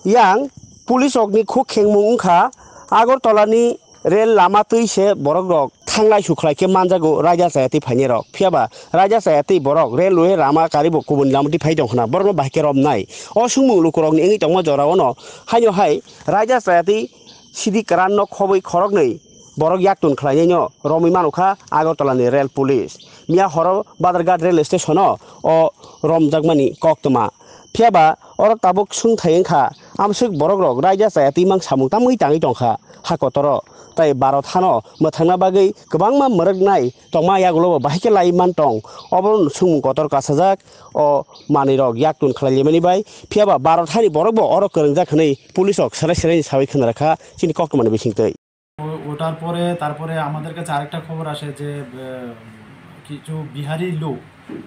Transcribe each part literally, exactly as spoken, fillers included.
Yang police rokni khuk khengmung wngkha Agartala ni rel lama twi se borok rok thanglai sukhlai khe manjago raida chaya twi phainai rok. Phiya ba raida chaya twi borok railway lama karibo kubun lama twi phai tong khna borok no bahai khe romnai. O swngmung luku rokni wngwi tongma jora o no haino hai raida chaya twi sidi kwran no khobwi khoroknwi borok yaktun khlainai no romwi mano kha Agartala ni rel police. Miya horo Badharghat rel station o o romjakmani koktwma. Phiya ba oro tabuk swngthai wngkha, amswk borok rok raida chaya twi mang samung tamwi tangwi tongkha ha kotoro. Tai Bharat hano mwthangna bagwi kwbangma mwrwknai tongma yagulo bo bahai khe lai man tong. Obo swngmung kotor kasajak o manwi rok yaktun khlai limani bai. Phiya ba Bharat hani borok bo oro kwrwngjak hwnwi police rok serai serai ni sawi khna rakha chini koktwmani bisingtwi. ও-, ওঠার পরে, তারপরে আমাদের কাছে আরেকটা খবর আসে যে, আহ, কিছু বিহারি লোক,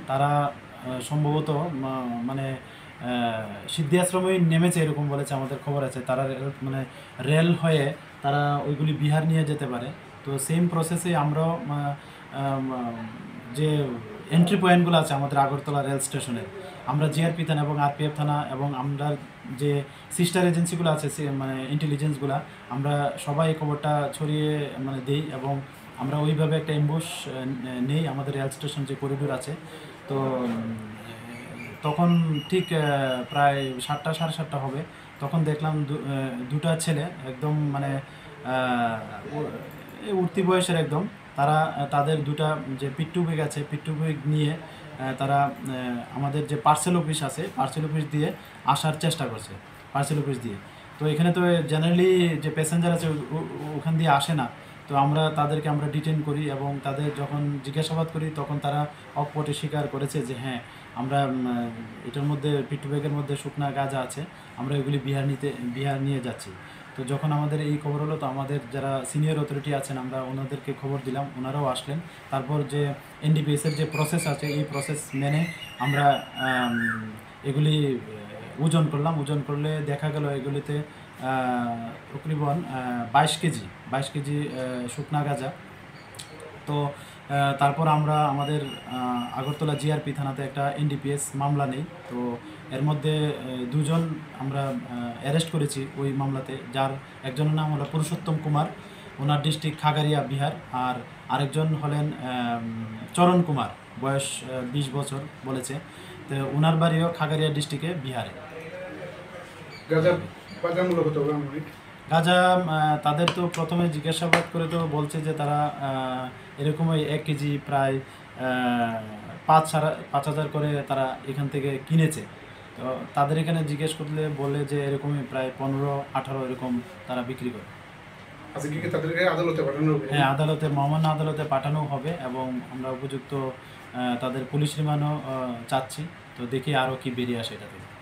তারা, আহ, সম্ভবত, মা-, মানে, আহ, সিদ্ধি আশ্রমে নেমেছে, এরকম বলেছে, আমাদের খবর আছে। তারা রেল, মানে, রেল হয়ে তারা ওইগুলি বিহার নিয়ে যেতে পারে। তো সেম প্রসেসে আমরাও, আহ, আহ, যে এন্ট্রি পয়েন্টগুলো আছে আমাদের আগরতলা রেল স্টেশনের, আমরা জিআরপি থানা এবং আরপিএফ থানা এবং আমরা যে সিস্টার এজেন্সিগুলো আছে, সে, মানে, ইন্টেলিজেন্সগুলা, আমরা সবাই খবরটা ছড়িয়ে, মানে, দেই এবং আমরা ওইভাবে একটা অ্যাম্বুশ, আহ, নেই আমাদের রেল স্টেশন যে করিডোর আছে। তো, উম, তখন ঠিক, আহ, প্রায় সাতটা, সাড়ে সাতটা হবে, তখন দেখলাম দু-, আহ, দুটা ছেলে একদম, মানে, আহ, উ-, এই উঠতি বয়সের একদম, তারা, আহ, তাদের দুটা যে পিট্টু ব্যাগ আছে, পিট্টু ব্যাগ নিয়ে, আহ, তারা, আহ, আমাদের যে পার্সেল অফিস আছে, পার্সেল অফিস দিয়ে আসার চেষ্টা করছে, পার্সেল অফিস দিয়ে। তো এখানে তো জেনারেলি যে প্যাসেঞ্জার আছে, ও-, ও-, ওখান দিয়ে আসে না। তো আমরা তাদেরকে আমরা ডিটেইন করি এবং তাদের যখন জিজ্ঞাসাবাদ করি, তখন তারা অকপটে স্বীকার করেছে যে, "হ্যাঁ, আমরা, উম, এটার মধ্যে, পিট্টু ব্যাগের মধ্যে শুকনা গাঁজা আছে, আমরা এগুলি বিহার নিতে, বিহার নিয়ে যাচ্ছি।" তো যখন আমাদের এই খবর হলো, তো আমাদের যারা সিনিয়র অথরিটি আছেন, আমরা ওনাদেরকে খবর দিলাম, ওনারাও আসলেন। তারপর যে এনডিপিএস এর যে প্রসেস আছে, এই প্রসেস মেনে আমরা, আম, এগুলি, আহ, ওজন করলাম। ওজন করলে দেখা গেল এগুলিতে, আহ, তকরিবন, আহ, বাইশ কেজি, বাইশ কেজি, আহ, শুকনা গাঁজা। তো, আহ, তারপর আমরা আমাদের, আহ, আগরতলা জিআরপি থানাতে একটা এনডিপিএস মামলা নেই। তো এর মধ্যে, আহ, দুজন আমরা, আহ, অ্যারেস্ট করেছি ওই মামলাতে, যার একজনের নাম হলো পুরুষোত্তম কুমার, ওনার ডিস্ট্রিক্ট খাগারিয়া, বিহার, আর আরেকজন হলেন, আম, চরণ কুমার, বয়স, আহ, বিশ বছর বলেছে। তো ওনার বাড়িও খাগারিয়া ডিস্ট্রিক্টে, বিহারে। গাঁজা বাজার মূল্য কত হবে আনুমানিক? গাঁজা, আহ, তাদের তো প্রথমে জিজ্ঞাসাবাদ করে তো বলছে যে তারা, আহ, এরকমই এক কেজি প্রায়, আহ, পাঁচ সাড়ে পাঁচ হাজার করে তারা এখান থেকে কিনেছে। তো তাদের এখানে জিজ্ঞেস করলে বলে যে এরকমই প্রায় পনেরো আঠারো এরকম তারা বিক্রি করে। আজকে কি তাদেরকে আদালতে পাঠানো হবে? হ্যাঁ, আদালতে, মহামান্য আদালতে পাঠানো হবে এবং আমরা উপযুক্ত, আহ, তাদের পুলিশ রিমান্ডও, আহ, চাচ্ছি। তো দেখি আরও কি বেরিয়ে আসে এটা থেকে।